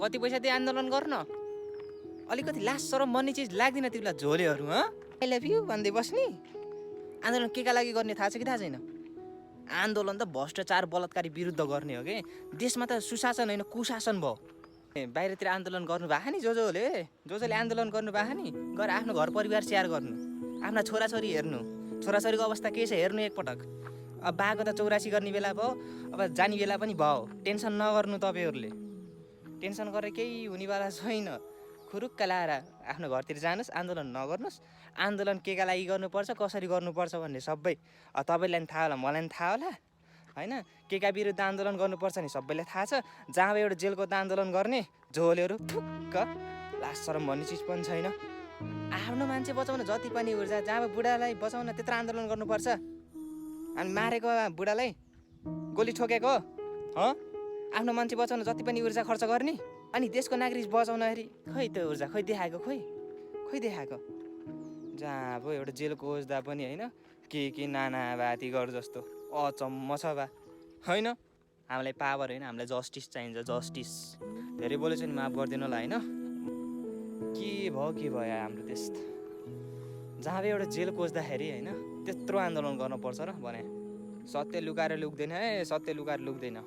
कति पैसा दिए आन्दोलन गर्न अलिकति लास्ट सरम बन्ने चिज लाग्दैन तिमीलाई झोलेहरू आई लभ यु भन्दै बस्ने आन्दोलन केका लागि गर्ने थाहा छ कि थाहा छैन आन्दोलन त भ्रष्टाचार बलात्कारी विरुद्ध गर्ने हो कि देशमा त सुशासन होइन कुशासन भयो बाहिरतिर आन्दोलन गर्नु भएको नि जसले आन्दोलन गर्नु भएको नि गएर आफ्नो घर परिवार स्याहार गर्नु आफ्ना छोराछोरी हेर्नु छोराछोरीको अवस्था के छ हेर्नु एकपटक अब बाको त 84 गर्ने बेला भयो अब जाने बेला पनि भयो टेन्सन नगर्नु तपाईँहरूले टेन्सन गरेर केही हुनेवाला छैन खुरुक्क लाएर आफ्नो घरतिर जानुहोस् आन्दोलन नगर्नुहोस् आन्दोलन केका लागि गर्नुपर्छ कसरी गर्नुपर्छ भन्ने सबै तपाईँलाई पनि थाहा होला मलाई पनि थाहा होला होइन केका विरुद्ध आन्दोलन गर्नुपर्छ नि सबैलाई थाहा छ जहाँ एउटा जेलको त आन्दोलन गर्ने झोलेहरू ठुक्क लास्ट शरम भन्ने चिज पनि छैन आफ्नो मान्छे बचाउन जति पनि ऊर्जा जहाँ बुढालाई बचाउन त्यत्रो आन्दोलन गर्नुपर्छ अनि मारेको बुढालाई गोली ठोकेको आफ्नो मान्छे बचाउन जति पनि ऊर्जा खर्च गर्ने अनि देशको नागरिक बचाउनखेरि खै त्यो ऊर्जा खै देखाएको जहाँ अब एउटा जेल कोच्दा पनि होइन के नाना बाती गर जस्तो अचम्म छ बा होइन हामीलाई पावर होइन हामीलाई जस्टिस चाहिन्छ जस्टिस धेरै बोलेछु नि माफ गरिदिनु होला होइन के भयो हाम्रो देश जहाँ एउटा जेल कोच्दाखेरि होइन त्यत्रो आन्दोलन गर्नुपर्छ र भने सत्य लुकाएर लुक्दैन है सत्य लुकाएर लुक्दैन